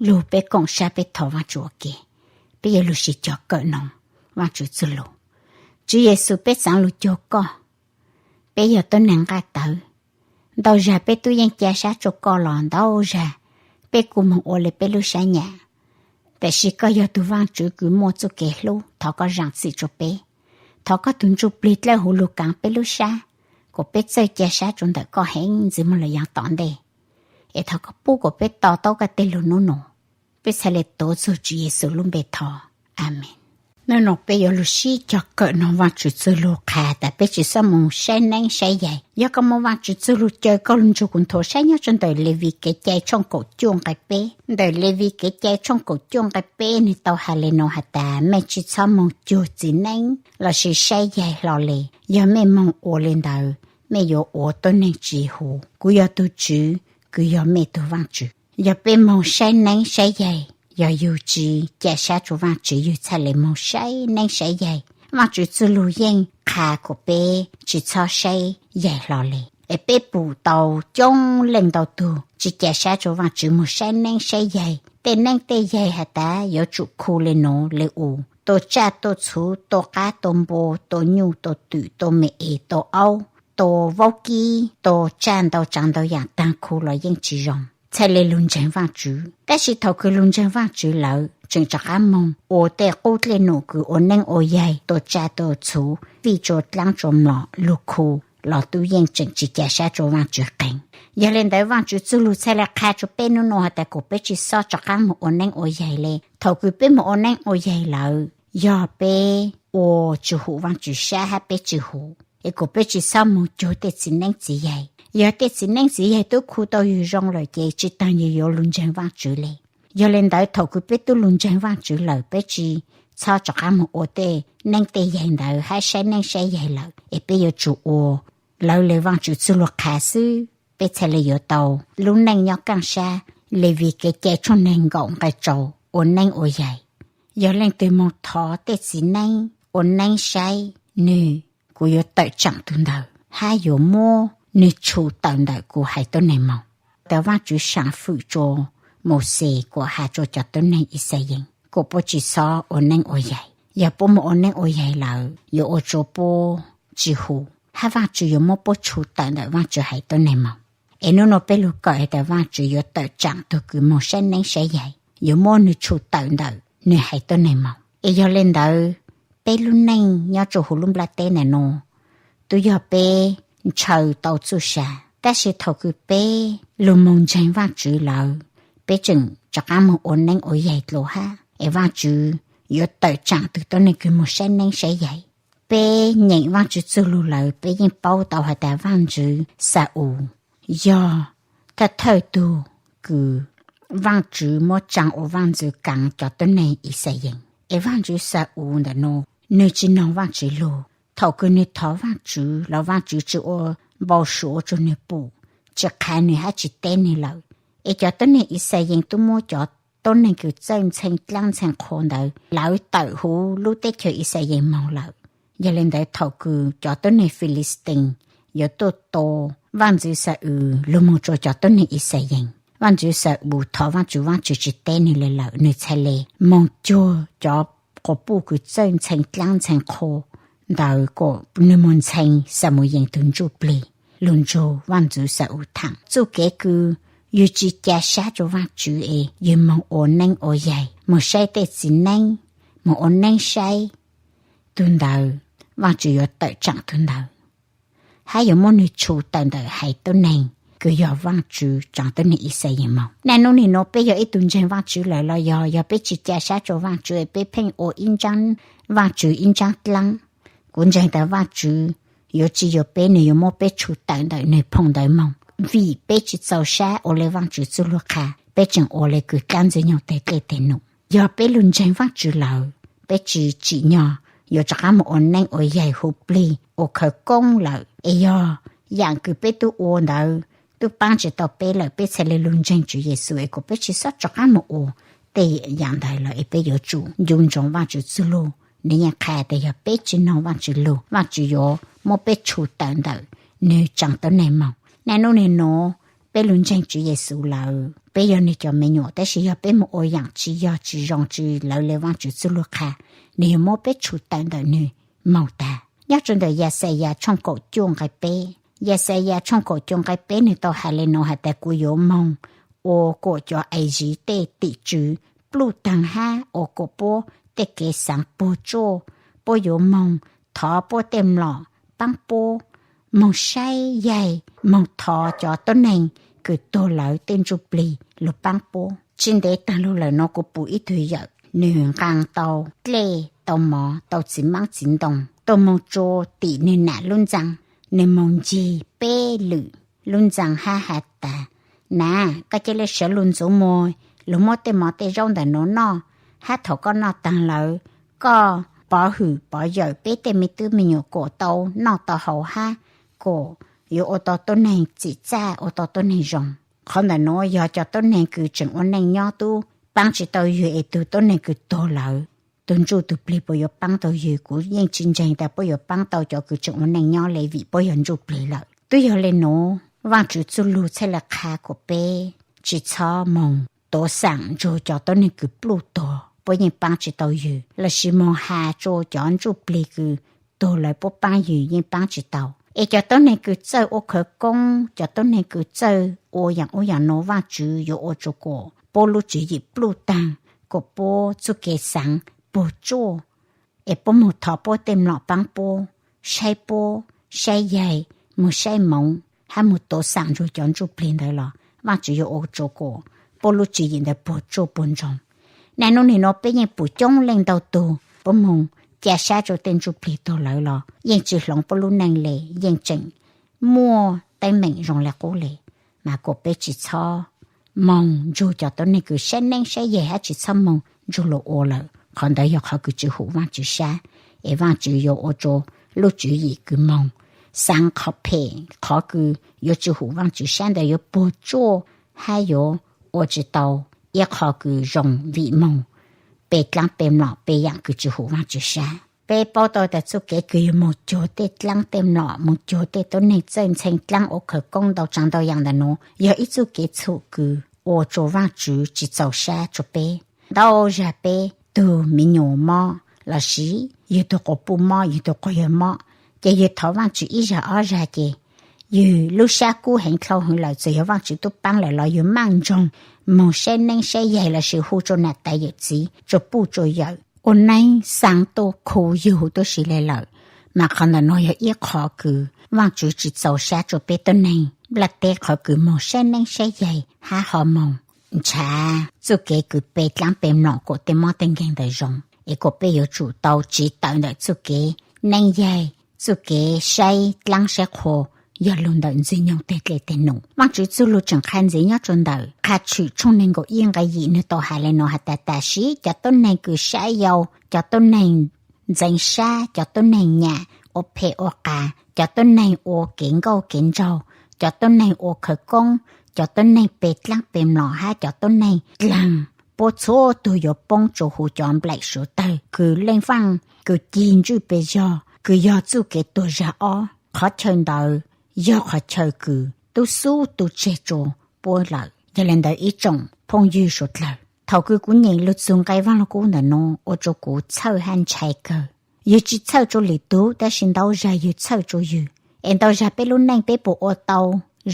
lug peb koom sab peb thov Vaajtswv ua ke, peb yuav lug sis cog kawm noog Vaajtswv txuj lug. Tswv Yexus, peb txaav lug cuag koj, peb yog tuab neeg nqaj tawv. Ntau zag peb tub yeej ca sab rua koj los ntau zag peb kuj moog ua le peb lub sab nyam. Tab sis koj yog tug Vaajtswv kws muaj txuj kev hlub, thov koj zaam txim rua peb. Thov koj tug Ntsujplig dlawb huv lug kaav peb lub sab, kuas peb txawj ca sab rua ntawm koj heev ntxiv moog lug yav tom ntej. Es thov koj pub kuas peb to taub koj tej lug nub nua. Peb txhaj le tuav txug Tswv Yexus lub npe thov. Amees. Nub nua peb yuav lug sib cog kawm noog Vaajtswv txuj lug qha tas peb tsi xob moog saib neeb saib yaig. Yog koj muaj Vaajtswv txuj lug caw koj lug nrug kuv nthuav saib nyob rua ntawm Levis Kev Cai tshooj kaum cuaj nqai peb. Ntawm Levis Kev Cai tshooj kaum cuaj nqai peb nwg tau has le nuav has tas, mej tsi txhob moog cuag txiv neeb lossis saib yaig hlo le. Yog mej moog ua le ntawd, mej yuav ua tuab neeg tsi huv. Kuv yog tug Tswv kws yog mej tug Vaajtswv. Yog peb moog saib neeb saib yaig, yog yug tsi ca sab rua Vaajtswv yug txhaj le moog saib neeb saib yaig. Vaajtswv txuj lug yeej qha kuas peb tsi txhob saib yaig hlo le. Es peb pum tau coob leej ntau tug tsi ca sab rua Vaajtswv moog saib neeb saib yaig. Tej neeb tej yaig has tas yuav tsum khu le nuav le u, tua tsaj tua txhuv, tua qab tua npua, tua nyuj tua twm, tua me es tua aub, tua vaub kib, tua tsaj ntau tsaav ntau yaam taag khu los yeej tsi zoo, txhaj le lug ntseeg Vaajtswv. Tab sis thaus kws lug ntseeg Vaajtswv lawm tseem rov qaab moog ua tej qub dlej num kws ua neeb ua yaig, tua tsaj tua txhuv, fij tsua dlaab tsua mlom, lug khu, los tub yeej tseem tsi ca sab rua Vaajtswv qees. Yog le ntawd Vaajtswv txuj lug txhaj le qha rua peb nub nua has tas kuas peb tsi xob rov qaab moog ua neeb ua yaig le. Thaus kws peb moog ua neeb ua yaig lawm, yog peb ua tsi huv Vaajtswv sab hab peb tsi huv, es kuas peb tsi xob moog cuag tej txiv neeb txiv yaig. Yog tej txiv neeb txiv yaig tub khu tau yug zoo lawm ces tsi taag yug yuav lug ntseeg Vaajtswv le. Yog le ntawd thaus kws peb tub lug ntseeg Vaajtswv lawm, peb tsi txhob rov qaab moog ua tej neeb tej yaig ntawd hab saib neeb saib yaig lawm, es peb yuav tsum ua lawv le Vaajtswv txuj lug qha xwb, peb txhaj le yuav tau lub neej nyob kaaj sab. Levis Kev Cai tshooj neeg nkaum nqai rau, ua neeb ua yaig. Yog leej twg moog thov tej txiv neeb ua neeb saib nwg, kuv yuav tawm tsaam tug ntawd hab yuav muab nwg tshu tawm ntawm kuv haiv tuab neeg moog. Tas Vaajtswv saam fwm rua Mauxes kuas has rua cov tuab neeg Ixayees kuas puab tsi xob ua neeb ua yaig. Yog puab moog ua neeb ua yaig lawm yuav ua rua puab tsi huv, hab Vaajtswv yuav muab puab tshu tawm ntawm Vaajtswv haiv tuab neeg moog. Es nub nua peb lug kawm has tas Vaajtswv yuav tawm tsaam tug kws moog saib neeb saib yaig, yuav muab nwg tshu tawm ntawm nwg haiv tuab neeg moog. Es yog le ntawd, peb lub neej nyob rua huv lub nplaj teb ntawm nua, tub yog peb ntshaw tau txuj sa, tab sis thaus kws peb lug moog ntseeg Vaajtswv lawm, peb tseem rov qaab moog ua neeb ua yaig dlua hab, es Vaajtswv yuav tawm tsaam tug tuab neeg kws moog saib neeb saib yaig. Peb nyeem Vaajtswv txuj lug lawm, peb yeej paub tau has tas Vaajtswv Xa-ules yog thawj thawj tug kws Vaajtswv muab tsaa ua vaaj ntxwv kaav cov tuab neeg Ixayees. Es vaaj ntxwv Xa-ules ntawm nua, nwg tsi noog Vaajtswv lug. Thaus kws nwg thov Vaajtswv los Vaajtswv tsi ua npau suav rua nwg pum, tsi qha nwg hab tsi teb nwg lawm. Es cov tuab neeg Ixayees tub muab cov tuab neeg kws txawj ntxhee dlaab ntxhee qhua ntawd lawv tawm huv lub teb chaws Ixayees moog lawm. Yog le ntawd thaus kws cov tuab neeg Filistee yuav tuaj tua vaaj ntxwv Xa-ules lug moog rua cov tuab neeg Ixayees, vaaj ntxwv Xa-ules thov Vaajtswv, Vaajtswv tsi teb nwg le lawm, nwg txhaj le moog cuag cov quas puj kws txawj ntxhee dlaab ntxhee qhua ntawd kuas nwg moog ntxhee Xamuyees tug ntsuj plig lug nrug vaaj ntxwv Xa-ules thaam. Txuj kev kws yug tsi ca sab rua Vaajtswv es yug moog ua neeb ua yaig, moog saib tej txiv neeb, moog ua neeb saib, tug ntawd Vaajtswv yuav tawm tsaam tug ntawd, hab yuav muab nwg tshu tawm ntawm haiv tuab neeg kws yog vaaj ntxwv tsaa tuab neeg Ixayees moog. Naj nub nwg nua peb yog ib tug ntseeg Vaajtswv lawm los yog, yog peb tsi ca sab rua Vaajtswv, peb pheej ua ib ntsaab vaaj ntxwv ib ntsaab dlaab, kuv ntseeg tas Vaajtswv yuav tsi yuav peb, nwg yuav muab peb tshu tawm ntawm nwg phoom ntawd moog, vim peb tsi txaus sab ua le vaaj ntxwv txuj lug qha, peb tseem ua le kws dlaab ntxwg nyoog teg dlej teg num. Yog peb lug ntseeg Vaajtswv lawm, peb tsi tsim nyog yuav rov qaab moog ua neeb ua yaig, hu plig, ua khawv koob lawm. Es yog yaam kws peb tub ua ntawd tub paab tsi tau peb lawm, peb txhaj le lug ntseeg Tswv Yexus es kuas peb tsi xob rov qaab moog ua tej yaam ntawd lawm. Es peb yuav tsum ncu ntsoov Vaajtswv txuj lug, nwg yeej qha tas yog peb tsi noog Vaajtswv lug, Vaajtswv yuav muab peb tshu tawm ntawm nwg tsaa tuab neeg moog. Naj nub nwg nua peb lug ntseeg Tswv Yexus lawm, peb yog nwg cov me nyuam, tab sis yog peb moog ua yaam tsi yog, tsi zoo, tsi lawv le Vaajtswv txuj lug qha, nwg yuav muab peb tshum tawm ntawm nwg moog tag. Nyob rua ntawm Yaxayas tshooj kaum cuaj nqai peb, Yaxayas tshooj kaum cuaj nqai peb nwg tau has le nuav has tas, kuv yuav moog ua kuas cov Iziv tej tim tswv pluj taag hab ua kuas puab tej kev xaav puag tsuaj. Puab yuav moog thov puab tej mlom paab puab, moog saib yaig, moog thov cov tuab neeg kws tuag lawm tej ntsuj plig lug paab puab. Tsi ntev taag lug lawm nuav kuv pum ib tug yawm, nwg nqaa tau dlej, tau mov, tau txiv maab txiv ntoo, tuaj moog tsua tim nwg nam lub ntxaa. Nwg moog ncig peb lwm lub ntxaa hab has tas, nam, koj ca le sawv lug ntxuv moog, lug muab tej mov tej zaub ntawm nuav noj, hab thaum koj noj taag lawm, koj pov hwm pov yawm peb tej me tub me nyuam kuas tau noj tau haus hab kuas yuav ua tau tuab neeg txim txaj, ua tau tuab neeg zoo. Qhov ntawm nuav yog cov tuab neeg kws tseem ua neej nyob tub paab tsi tau ywg, es tug tuab neeg kws tuag lawm, tug ntsuj tug plig puas yuav paab tau ywg? Kuv yeej tsi ntseeg tas puab yuav paab tau cov kws tseem ua neej nyob le, vim puab yog ntsuj plig lawm. Tub yog le nuav, Vaajtswv txuj lug txhaj le qha kuas peb tsi txhob moog tuav xaam nrug cov tuab neeg kws pluj tuag, puab yeej paab tsi tau ywg, lossis moog has tsua cov ntsuj plig kws tuag lawm puab paab ywg yeej paab tsi tau. Es cov tuab neeg kws txawj ua khawv koob, cov tuab neeg kws txawj ua yaam ub yaam nuav, Vaajtswv yuav ua tsua kuas puab lub tswv yim pluj taag, kuas puab txuj kev xaav puag tsuaj, es puab moog thov puab tej mlom paab puab, saib puab, saib yaig, moog saib moov, hab moog tuav xaam nrug cov ntsuj plig ntawd los Vaajtswv yuav ua tsua kuas puab lub tswv yim ntawd puag tsuaj puag ntsoog. Naj nub nwg nuav peb yeej pum coob leej ntau tug puab moog ca sab tsua tej ntsuj plig tuag lawm los yeej tsi hloov puab lub neej le, yeej tseem muaj teeb meem zoo le qub le. Mas kuas peb tsi txhob moog nrug cov tuab neeg kws saib neeb saib yaig hab tsi txhob moog nrug lug ua lawm. Qhov ntawd yog qhov kws tsi hum Vaajtswv sab, es Vaajtswv yuav ua tsua lub tswv yim kws moog xaav qhov phem, qhov kws yuav tsi hum Vaajtswv sab ntawd yuav puag tsuaj hab yuav ua tsi tau ib qho kws zoo vim moog pe dlaab pe mlom pe yaam kws tsi hum Vaajtswv sab. Peb paub tau tas txuj kev kws yug moog cuag tej dlaab tej mlom, moog cuag tej tuab neeg txawj ntxhee dlaab ua khawv koob ntau tsav ntau yaam ntawm nuav yog ib txuj kev txhum kws ua tsua Vaajtswv tsi txaus sab tsua peb. Ntau zag peb tug me nyuam mob lossis yug tug quas puj mob, yug tug quas yawg mob, ces yug thov Vaajtswv ib zag ob zag ces yug lub sab kub heev dlhau heev lawm, txawm yog Vaajtswv tub paab lawm los yug maaj nroog moog saib neeb saib yaig lossis hu tsua nam tais yawm txiv, tsua puj tsua yawm ua neeb xaa tuaj khu yug huv tub si le lawm. Mas qhov ntawm nuav yog ib qho kws Vaajtswv tsi txaus sab tsua peb tuab neeg nplaj teb, qhov kws moog saib neeb saib yaig hab ho moog nrhav txuj kev kws pe dlaab pe mlom kuas tej mob tej nkeeg ntawd zoo. Es kuas peb yuav tsum tau tsiv tawm ntawm txuj kev neeb yaig, txuj kev saib dlaab saib qhua, yog lug ntawm Ntxwg Nyoog teg dlej teg num. Vaajtswv txuj lug tseem qha ntxiv nyob tsua ntawm Qha Tshwm tshooj neeg nkaum ib nqai yim, nwg tau has le nuav has tas, tam sim cov tuab neeg kws sab yau, cov tuab neeg ntxeev sab, cov tuab neeg nyam, ua phem ua qas, cov tuab neeg ua kev nkauj kev nraug, cov tuab neeg ua khawv koob, cov tuab neeg pe dlaab pe mlom hab cov tuab neeg dlaag, puab txhua tug yuav poob tsua huv cov nplaim suav tawg kws leej vaaj kws cig ntswj pes zog, kws yog txuj kev tuag zag ob. Qhov chaw ntawd yog qhov chaw kws tub xub tu tseg tsua puab lawm. Yog le ntawd ib tsoom phooj ywg suav dlawg, thaum kws kuv nyeem lug txug nqai Vaaj Lug Kub ntawm nuav ua tsua kuv txhawj hab ntshai kawg. Yug tsi txhawj tsua lwm tug, tab sis ntau zag yug txhawj tsua yug. Es ntau zag peb lub neej peb puas ua tau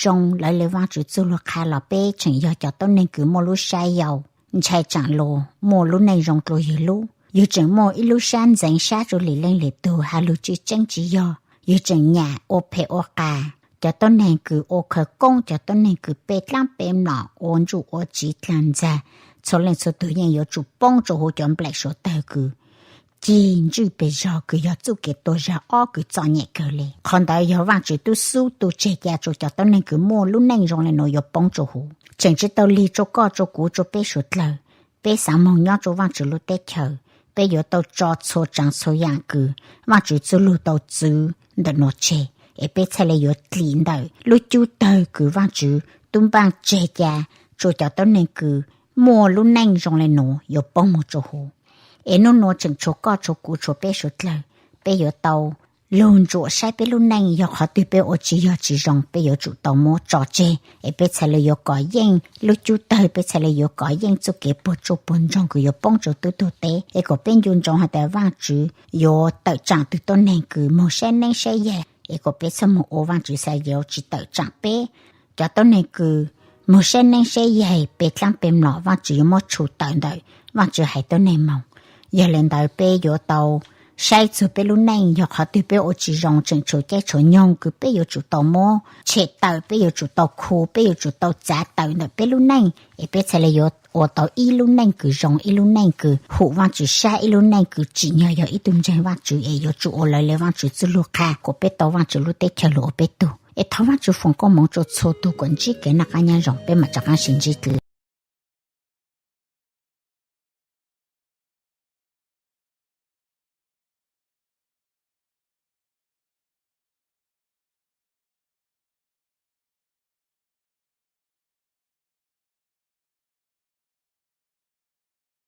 zoo lawv le Vaajtswv txuj lug qha los peb tseem yog cov tuab neeg kws muaj lub sab yau, ntshai tsaam lug muaj lub neej zoo dlua yug lub. Yug tseem muaj ib lub sab ntxeev sab tsua lwm leej lwm tug, has lug tsi tseeb tsi yog. Yug tseem nyam, ua phem ua qas, cov tuab neeg kws ua khawv koob, cov tuab neeg kws pe dlaab pe mlom, ua ntsuj ua tsiv dlaag ntxag, txhua leej txhua tug yeej yuav tsum poob tsua huv cov nplaim suav tawg kws cig ntswj pes zog, kws yog txuj kev tuag zag ob kws txom nyem kawg le. Qhov ntawd yog Vaajtswv tub xub tu tseg ca tsua cov tuab neeg kws muaj lub neej zoo le nuav yuav poob tsua huv. Tseem tsi tau lig tsua koj tsua kuv tsua peb suav dlawg. Peb xaav moog nyob tsua Vaajtswv lub teb chaws, peb yuav tau tso txhua tsaav txhua yaam kws Vaajtswv txuj lug tau txwv ntawm nuav tseg, es peb txhaj le yuav dlim ntawm lub cub tawg kws Vaajtswv tub npaaj tseg ca tsua cov tuab neeg kws muaj lub neej zoo le nuav yuav poob moog tsua huv. Es nub nuav tseem tshuav koj tshuav kuv tshuav peb suav dlawg, peb yuav tau lug ntsuam saib peb lub neej yog qhov twg peb ua tsis yog tsis zoo, peb yuav tsum tau muab tso tseg es peb txhaj li yuav kov yeej lub cub tawg, peb txhaj li yuav kov yeej txuj kev puag tsuaj puag ntsoog kws yuav poob rua tub tug teb. Es kom peb ncu ntsoov has tas Vaajtswv yuav tawm tsaam tug tuab neeg kws moog saib neeb saib yaig, es kom peb txhob moog ua Vaajtswv xav yuav tsis tawm tsaam peb. Cov tuab neeg kws moog saib neeb saib yaig pe dlaab pe mlom, Vaajtswv yuav muab tshu tawm ntawm Vaajtswv haiv tuab neeg moog. Yog le ntawd peb yuav tau saib txug peb lub neej yog qhov twg peb ua tsis zoo, tseem tshuav caij tshuav nyoog kws peb yuav tsum tau muab tshem tawm, peb yuav tsum tau khu, peb yuav tsum tau txav tawm ntawm peb lub neej es peb txhaj li yuav ua tau ib lub neej kws zoo, ib lub neej kws hum Vaajtswv sab, ib lub neej kws tsim nyog yog ib tug ntseeg Vaajtswv es yuav tsum ua lawv le Vaajtswv txuj lug qha kom peb tau Vaajtswv lub teb chaws lug ua peb tug. Es thov Vaajtswv foom koob moov rua txhua tug kom ntsib kev noj qaab nyob zoo, peb maam rov qaab sib ntsib dlua.